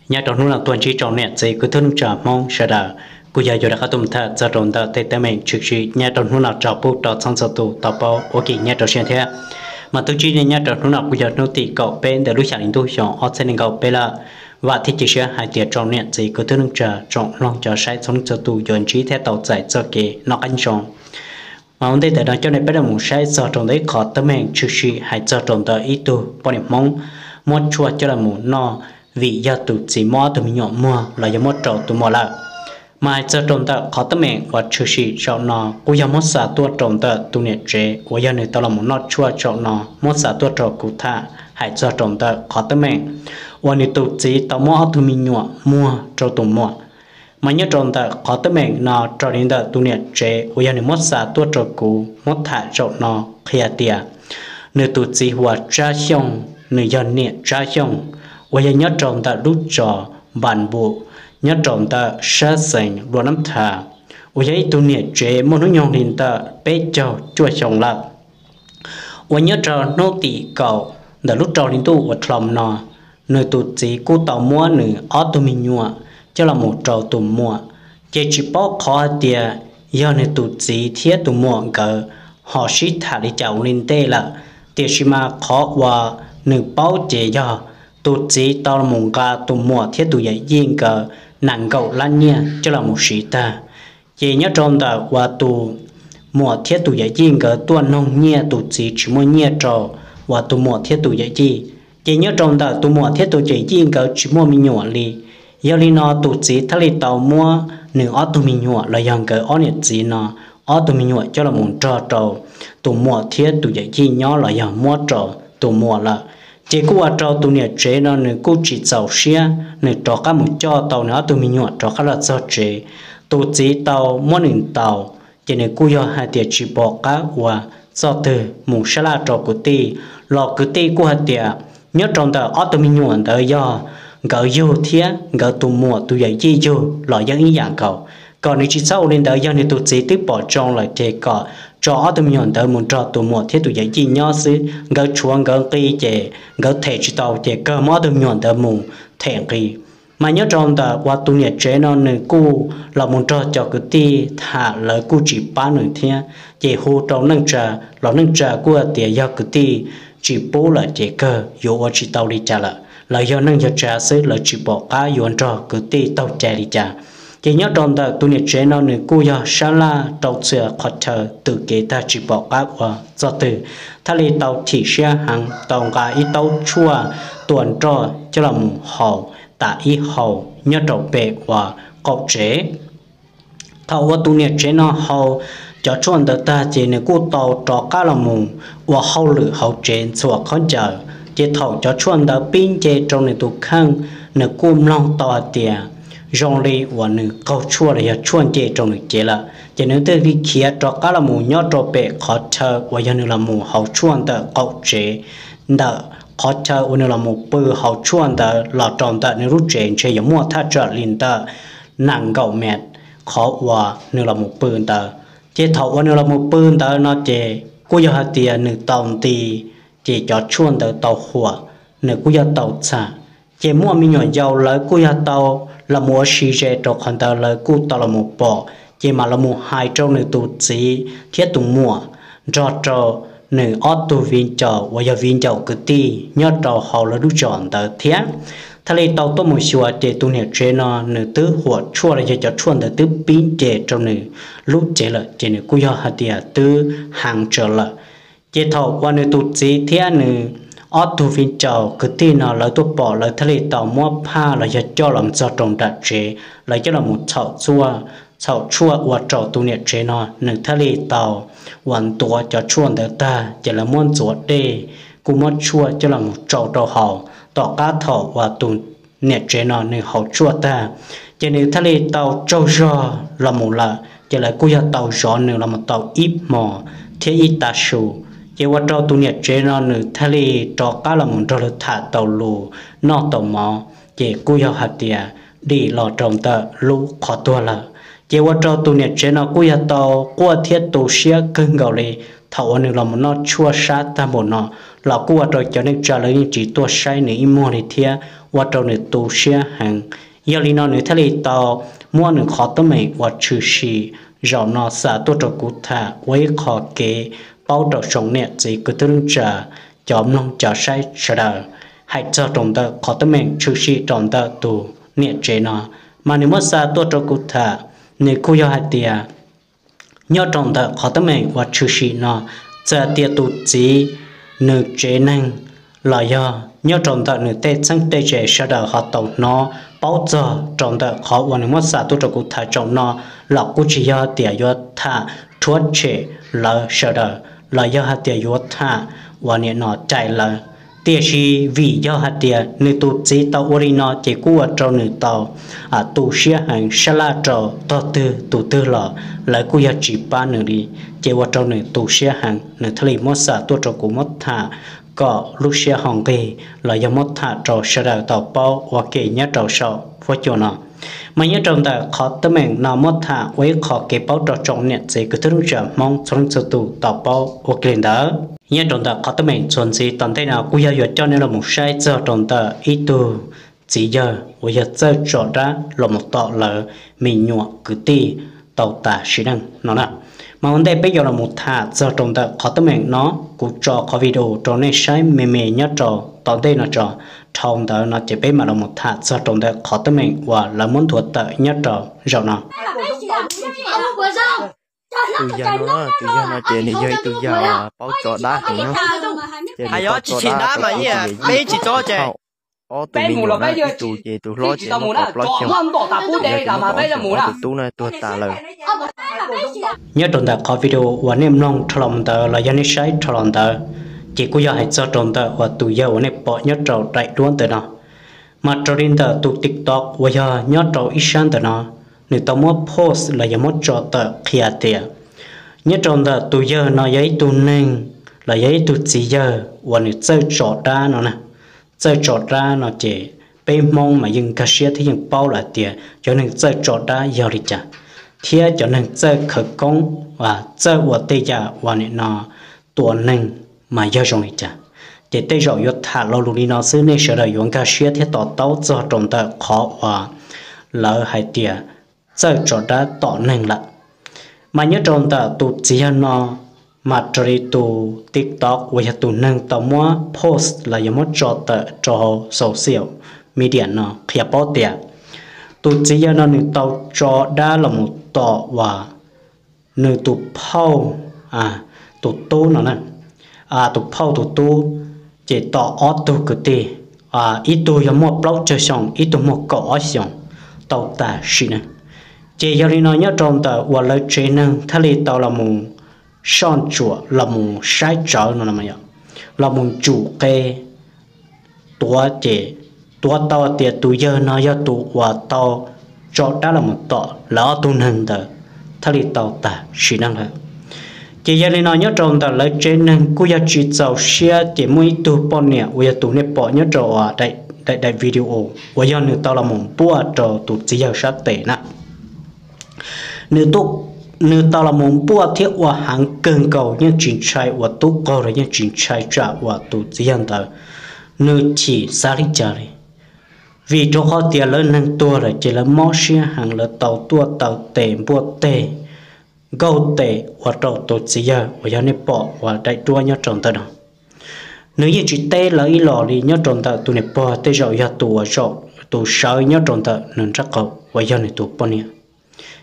Nyob rau hnub no tuaj ntsib tsoom niam txiv kwv tij neej tsa Hmoob sawv daws, kuv yog yuav rov qab tuaj tham txog rau ntawm tej teeb meem tshwm sim nyob rau hnub no rau pub rau txhua txhua tus tau paub ua ke nyob rau siab thiab. Mas twb ntsib nej nyob rau hnub no kuj yog hnub tim kaum peb ntawm lub xya hli ntuj xyoo ob txhiab nees nkaum peb lawm. Vam thiab cia siab hais tias tsoom niam txiv kwv tij neej tsa tsoom mloog cov saib txhua leej txhua tus yuav ntsib thiab tau txais txoj kev noj qab nyob zoo. Mas ua ntej ntawd no coj nej peb los mus saib txog rau ntawm ib qho teeb meem tshwm sim hais txog rau ntawm ib tug poj niam Hmoob muab tshuaj coj los mus noj vim yog tus txiv muab ob tug me nyuam muag los yog muab rau tus muam lawm. Mas hais txog rau ntawm qhov teeb meem uas tshwm sim zaum no kuj yog muab xa tuaj rau ntawm tus niam tsev uas yog nws tau los mus noj tshuaj zaum no muab xa tuaj rau kuv tham hais txog rau ntawm qhov teeb meem uas nws tus txiv tau muab ob tug me nyuam muag rau tus muam. Mas nyob rau ntawm qhov teeb meem no raws li ntawm tus niam tsev uas yog nws muab xa tuaj rau kuv muab tham zaum no qhia tias nws tus txiv hu ua Tsab Xyooj, nws yog niam Tsab Xyooj uas yog nyob rau ntawm lub zos Npas Npum, nyob rau ntawm sab xeev Luam Nab Tha, uas yog ib tug niam tsev muaj hnub nyoog li ntawm peb caug cuaj xyoo lawm. Uas nyob rau hnub tim kaum ntawm lub rau hli ntuj uas dhau los no, nws tus txiv kuj tau muab nws ob tug me nyuam coj los mus rau tus muam, ces tsis paub qhov hais tias yog nws tus txiv thiab tus muam nkawd ho sib tham li cas ua li ntej lawm, tiam sis mas qhov uas nws paub ces yog tus txiv tau los mus nqa tus muam thiab tus yawm yij nkawd nees nkaum lab nyiaj coj los mus siv tag. Ces nyob rau ntawm uas tus muam thiab tus yawm yij nkawd tuaj noog nyiaj, tus txiv tsis muaj nyiaj rau uas tus muam thiab tus yawm yij, ces nyob rau ntawm tus muam thiab tus yawm yij nkawd tsis muaj me nyuam li. Yog li no tus txiv thiaj li tau muab nws ob tug me nyuam los yog nkawd ob niam txiv no ob tug me nyuam coj los mus nrog rau tus muam thiab tus yawm yij nyob los yog muab rau tus muam lawm. Ces kuj ua rau tus niam tsev no nws kuj tsis txaus siab, nws rov qab mus coj tau nws ob tug me nyuam rov qab los txog tsev, tus txiv tau muab nws ntaus, ces nws kuj yog hais tias tsis pom qab ua txoj twg mus sab laj rau kwv tij, los kwv tij kuj hais tias nyob rau ntawm ob tug me nyuam ntawd yog nkawd yug thiab nkawd tus muam tus yawm yij yug los yeej ib yam nkaus, kom nws tsis txhob ua li ntawd, yog nws tus txiv twb pom zoo lawm ces kom tso ob tug me nyuam ntawd mus nrog tus muam thiab tus yawm yij nyob xwb, nkawd tshuav nkawd nqi ces nkawd them tsis tau ces kawg muab ob tug me nyuam ntawd mus them nqi. Mas nyob rau ntawm uas tus niam tsev no nws kuj los mus nrog cov kwv tij tham, lawv kuj tsis pab nws thiab, ces hu rau neej tsa los neej tsa kuj hais tias yog kwv tij tsis pub lawm ces kawg yuav ua tsis tau li cas lawm, lawv yog neej yog tsa xwb, lawv tsis pom qab yuav nrog kwv tij taug cai li cas. Ces nyob rau ntawm tus niam tsev no nws kuj yog sab laj rau txhua qhov chaw twm kev tag tsis pom qab ua txoj twg, thiaj li tau chim siab heev tau nqa ib taub tshuaj tua nroj coj los mus haus tas ib hau nyob rau pem uas qaum tsev. Thaum uas tus niam tsev no haus cov tshuaj ntawd tag ces nws kuj tau rov qab los mus ua hauj lwm hauv tsev ntxhua khaub ncaws, ces thaum cov tshuaj ntawd pib nce rau nws tus kheej, nws kuj mloog tau hais tias zoo li uas nws qaug tshuaj los yog tshuaj nce rau nws cev lawm, ces nws thiaj li khiav rov qab los mus nyob rau pem qhov chaw uas yog nws los mus haus tshuaj ntawm qaum tsev, ntawm qhov chaw uas nws los mus pw haus tshuaj ntawd los rau ntawm nws lub tsev ntshe yuav muaj thaj tsam li ntawm nees nkaum mev qhov uas nws los mus pw ntawd. Ces thaum uas nws los mus pw ntawd no ces kuj yog hais tias nws tau nti, ces cov tshuaj ntawd tau huam, nws kuj yog tau txham. Ces muaj me nyuam yaus lawv kuj yog tau los mus ua si ze rau qhov ntawd lawv kuj tau los mus pom, ces mam los mus hais rau nws tus txiv thiab tus muam nrog rau nws ob tug viv ncaus uas yog viv ncaus kwv tij nyob rau hauv lawv lub zos ntawd thiab, thiaj li tau tuaj mus xyuas ces tus niam tsev no nws twb huam tshuaj los yog cov tshuaj ntawd twb pib nce rau nws lub cev lawm, ces nws kuj yog hais tias twb heev tsawv lawm. Ces thaum uas nws tus txiv thiab nws ob tug viv ncaus kwv tij no lawv tuaj pom, lawv thiaj li tau muab phaj los yog coj los txog rau nram tsev, lawv coj los mus txhaum tshuaj ua rau tus niam tsev no nws thiaj li tau uas ntuav cov tshuaj ntawd tag, ces lawv muab ntxuav dej, kuj muab tshuaj coj los mus tsau rau haus. Tom qab thaum uas tus niam tsev no nws haus tshuaj tag, ces nws thiaj li tau tsaug zog los mus lawm, ces lawv kuj yog tau zov nws los mus tau ib hmos thiab ib tav su. Ces ua rau tus niam tsev no nws thiaj li rov qab los mus nrog lawv tham tau lus, noj tau mov, ces kuj yog hais tias dim los rau ntawm lub qhov tuag lawm. Ces ua rau tus niam tsev no kuj yog tau quaj thiab tu siab kawg nkaus li, thaum uas nws los mus noj tshuaj sab tag npaum no los kuj ua rau cov neej tsa lawv yeej tsis tuaj saib nws ib muag li thiab ua rau nws tu siab heev. Yog li no nws thiaj li tau muab nws qhov teeb meem uas tshwm sim zaum no xa tuaj rau kuv tham ua ib qho kev paub rau tsoom niam txiv kwv tij neej tsa, cov mloog cov saib sawv daws, hais txog rau ntawm qhov teeb meem tshwm sim rau ntawm tus niam tsev no. Mas nws muab xa tuaj rau kuv tham, nws kuj yog hais tias nyob rau ntawm qhov teeb meem uas tshwm sim no, txawm tias tus txiv, nws tsev neeg los yog nyob rau ntawm nws tej txheeb tej ze sawv daws ho tau hnov paub txog rau ntawm qhov uas nws muab xa tuaj rau kuv tham tsoom no los kuj tsis yog tias yuav tham rhuav tshem lawv sawv daws los yog hais tias yuav tham uas nim no cais lawv. Tiam sis vim yog hais tias nws tus txiv tau ua li no ces kuj ua rau nws tau tu siab heev, sab laj rau tog twg tus twg los lawv kuj yog tsis pab nws li, ces ua rau nws tu siab heev, nws thiaj li muab xa tuaj rau kuv muab tham kom lub siab ho nqig los yog muab tham rau sawv daws tau paub ua ke nyob rau saum huab cua no. Mas nyob rau ntawm qhov teeb meem no muab tham ua ib qho kev paub rau tsoom niam txiv kwv tij neej tsa Hmoob txhua leej txhua tus tau paub ua ke li ntawd. Nyob rau ntawm qhov teeb meem txuas ntxiv tom ntej no kuj yog yuav coj nej los mus saib txog rau ntawm ib tug txiv yawg uas yog txawj tso dab los mus tom lawv me nyuam kwv tij tau tas sim neej no na. Mas ua ntej peb yuav los mus tham txog rau ntawm qhov teeb meem no, kuv tso qhov video rau nej saib me me nyob rau tom ntej no tso, dhau ntawd no ces peb mam los mus tham txog rau ntawm qhov teeb meem uas lawv muab nthuav tawm nyob rau zaum no. Tus yawg no, tus yawg no ces nws yog ib tug yawg paub tso dab heev na. Ces nws tau tso dab rau kuv tus yawm yij thiab ob tug me nyuam na, ib tug ces tus hlob ces muab tom plaub xyoos, yog tus muab tom ob xyoos, ob tug tub na tuag tas lawm. Nyob rau ntawm qhov video uas nej mloog dhau los ntawd los yog nej saib dhau los ntawd, ces kuj yog hais txog rau ntawm uas tus yawg uas nej pom nyob rau daim duab ntawm no. Mas raws li ntawm tus TikTok uas yog nyob rau ib sab ntawm no, nws tau muab post los yog muab tso tawm qhia tias nyob rau ntawm tus yawg no yog ib tug neeg los yog ib tug txiv yawg uas nws txawj tso dab no na. Txawj tso dab no ces peb Hmoob mas yeej nkag siab thiab yeej paub lawm tias cov neeg txawj tso dab yog li cas, thiab cov neeg txawj khawv koob, txawj ua tej yam uas nim no tua neeg mas yog zoo li cas. Ces tej zaum yuav tham lo lus li no xwb nej sawv daws yuav nkag siab thiab to taub txog rau ntawm qhov uas lawv hais tias txawj tso dab tom neeg lawm. Mas nyob rau ntawm tus txiv yawg no, mas raws li tus TikTok uas yog tus neeg tau muab post los yog muab tso tawm rau hauv social media no qhia paub tias tus txiv yawg no nws tau tso dab los mus tom uas nws tus phauj, tus tub no na, tus phauj tus tub, ces tom ob tug kwv tij, ib tug yog muaj plaub caug xyoo, ib tug muaj kaum ob xyoos, tau tas sim neej. Ces yog li no nyob rau ntawm uas lawv tsev neeg thiaj li tau los mus soj ntsuam los mus saib tsawv no, los mus ntsum qe tuav ces tuav tau tias tus yawg no yog tus uas tau tso dab los mus tom lawv ob tug neeg ntawd thiaj li tau tas sim neej lawm. Ces yog li no nyob rau ntawm lawv tsev neeg kuj yog tsis txaus siab ces muaj ib tug poj niam uas yog tus nej pom nyob rau daim video uas yog nws tau los mus npuaj rau tus txiv yawg sab tes na. Nws tau los mus npuaj thiab ua heev kawg nkaus, yeej tsis ntshai uas tub qaug los yeej tsis ntshai tsam uas tus txiv yawg ntawd nws chim xav li cas li. Vim rau qhov tias lawv neeg tuag lawm ces lawv mob siab heev, lawv tau tuaj taw tes npuaj teg, nkaug tes ua rau tus txiv yawg uas yog nej pom uas daim duab nyob rau ntawm no. Nws yeej tsis teb lawv ib los li, nyob rau ntawm tus niam pog tej zaum yog tus uas zaum tus sawv nyob rau ntawm nws nraub qaum uas yog nws tus poj niam.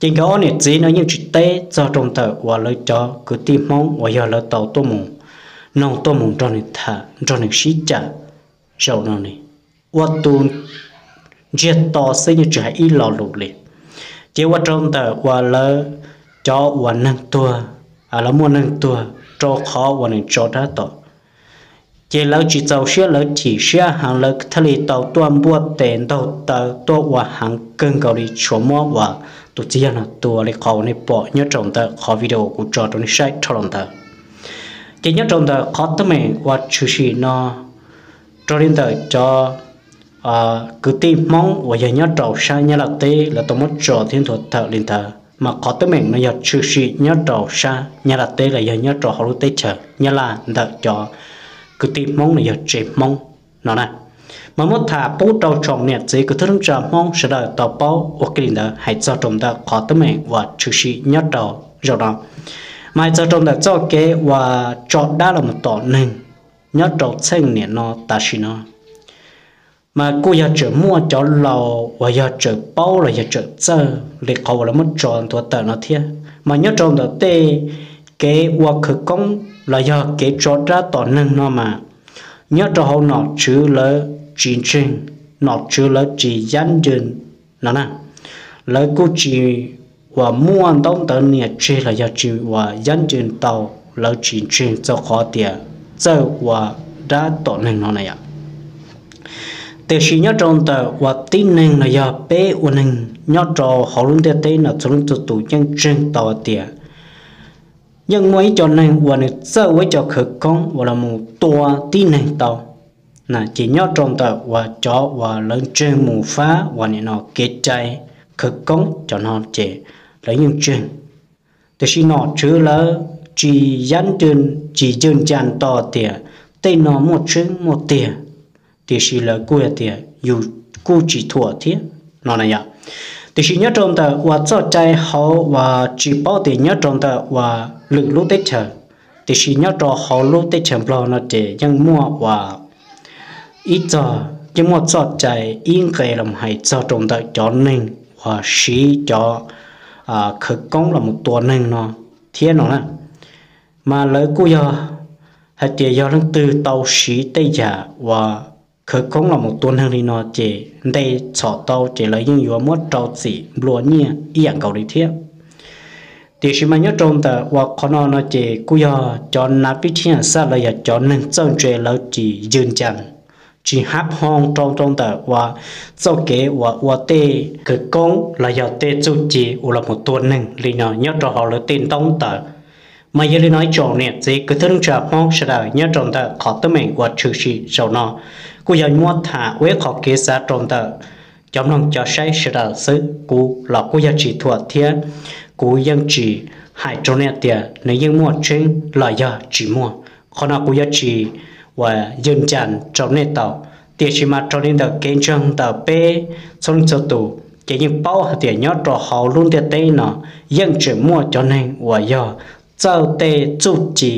Ces nkawd ob niam txiv no yeej tsis teb txog rau ntawm uas lawv cov kwv tij Hmoob uas yog lawv tau tuaj mus noog tuaj mus nrog nws tham nrog nws sib cam zaum no li, ua tus ntsiag to xwb yeej tsis hais ib lo lus li. Ces ua rau ntawm uas lawv cov uas neeg tuag, lawv muaj neeg tuag rau qhov uas nws tso dab tom, ces lawv tsis txaus siab, lawv chim siab heev, lawv thiaj li tau tuaj npuaj tes ntaug taw tuaj ua heev kawg nkaus li, tshuav muab uas tus txiv yawg no tua li qhov uas nej pom nyob rau ntawm qhov video kuv tso rau nej saib dhau los ntawd. Ces nyob rau ntawm qhov teeb meem uas tshwm sim no, raws li ntawm cov kwv tij Hmoob uas yog nyob rau sab Nyab Laj teb lawv tau muab tso thiab nthuav tawm li ntawd, Mas qhov teeb meem no yog tshwm sim nyob rau sab Nyab Laj teb los yog nyob rau hauv lub teb chaws Nyab Laj ntawm cov kwv tij Hmoob los yog tsev Hmoob no na. Mas muab tham pub rau tsoom niam txiv kwv tij neej tsa Hmoob sawv daws tau paub ua ke li ntawd hais txog rau ntawm qhov teeb meem uas tshwm sim nyob rau zaum no. Mas hais txog rau ntawm txoj kev uas tso dab los mus tom neeg nyob rau txheej niam no tam sim no, mas kuj yog tseem muaj cov laus uas yog tseem paub los yog tseem txawj li qhov uas lawv muab tso nthuav tawm no thiab. Mas nyob rau ntawm tej kev ua khawv koob los yog kev tso dab tom neeg no mas nyob rau hauv nom tswv lawv tsis ntseeg, nom tswv lawv tsis yab ncw no na. Lawv kuj tsis uas muaj ntaub ntawv nias tseg los yog tsis uas yab ncw tau, lawv tsis ntseeg txog qhov tias txawj ua dab tom neeg no na yom. Tiam sis nyob rau ntawm uas tib neeg los yog peb ua neeg nyob rau hauv lub ntiaj teb no txhua leej txhua tus yeej ntseeg tau tias yeej muaj ib co neeg uas nws txawj ua ib co khawv koob uas los mus tua tib neeg tau. Ces nyob rau ntawm uas cov uas lawv ntseeg mus fab uas nim no kev cai khawv koob cov no ces lawv yeej ntseeg. Tiam sis nom tswv lawv tsis yab ncw, tsis ncw nca tau tias tej no muaj tseeb muaj tiag, tiam sis lawv kuj hais tias yus kuj tsis thuam thiab no na yom. Tiam sis nyob rau ntawm uas txoj cai hauv uas tsis paub tias nyob rau ntawm uas lwm lub teb chaws, tiam sis nyob rau hauv lub teb chaws Nplog no ces yeej muaj uas ib txog yeej muaj txoj cai ib nqe los hais txog rau ntawm cov neeg uas siv cov khawv koob los mus tua neeg no thiab no na. Mas lawv kuj yog hais tias yog leej twg tau siv tej yam uas khawv koob los mus tua neeg li no ces nte txhom tau ces lawv yeej yuav muab rau txim nplua nyiaj ib yam nkaus li thiab. Tiam sis mas nyob rau ntawm uas qhov no no ces kuj yog cov nav pib thiaj xaj los yog cov neeg txawj ntse lawv tsis ncw nca, tsis hab hoo rau rau ntawm uas txoj kev uas ua tej khawv koob los yog tej txuj ci uas los mus tua neeg li no nyob rau hauv lawv tej ntaub ntawv. Mas yog li no ib tsoom niam txiv kwv tij neej tsa Hmoob sawv daws nyob rau ntawm qhov teeb meem uas tshwm sim zaum no kuj yog muab tham ua ib qho kev xav rau ntawm cov mloog cov saib sawv daws xwb. Kuv los kuj yog tsis thuam thiab kuv yeej tsis hais rau nej tias nws yeej muaj tseeb los yog tsis muaj. Qhov no kuv yuav tsis uas ncw nca rau nej tau. Tiam sis mas raws li ntawm kev ntseeg ntawm peb txhua leej txhua tus ces yeej paub hais tias nyob rau hauv lub ntiaj teb no yeej tseem muaj cov neeg uas yog txawj tej txuj ci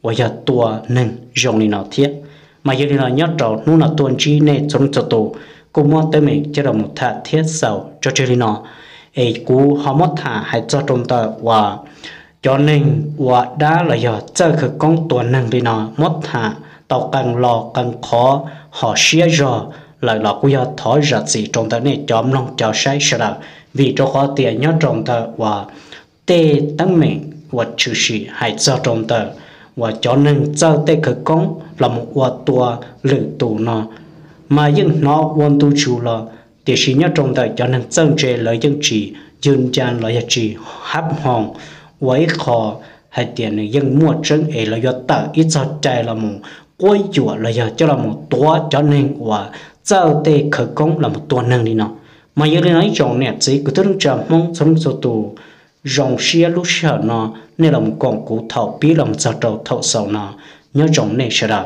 uas yog tua neeg zoo li no thiab. Mas yog li no nyob rau hnub no tuaj ntsib nej txhua leej txhua tus kuj muab teeb meem coj los mus tham thiab xaus tso tseg li no. Es kuv ho muab tham hais txog rau ntawm uas cov neeg ua dab los yog txawj khawv koob tua neeg li no muab tham tau qee lo qee qhov ho siab zog lawm los kuj yog thov zam txim rau ntawm nej cov mloog cov saib sawv daws, vim rau qhov tias nyob rau ntawm uas tej teeb meem uas tshwm sim hais txog rau ntawm uas cov neeg txawj tej khawv koob los mus ua tua lwm tus no mas yeej hnov ua ntu zus los, tiam sis nyob rau ntawm cov neeg txawj ntse lawv yeej tsis ncw nca los yog tsis hab hoo ua ib qho hais tias nws yeej muaj tseeb es lawv yuav tawm ib txoj cai los mus quab yuam los yog coj los mus tuav cov neeg uas txawj tej khawv koob los mus tua neeg li no. Mas yog li no ib tsoom niam txiv kwv tij neej tsa Hmoob txhua leej txhua tus, zoo siab lub sij hawm no nej los mus koom kuv thaum pib los mus txog rau thaum xaus no, nyob zoo nej sawv daws.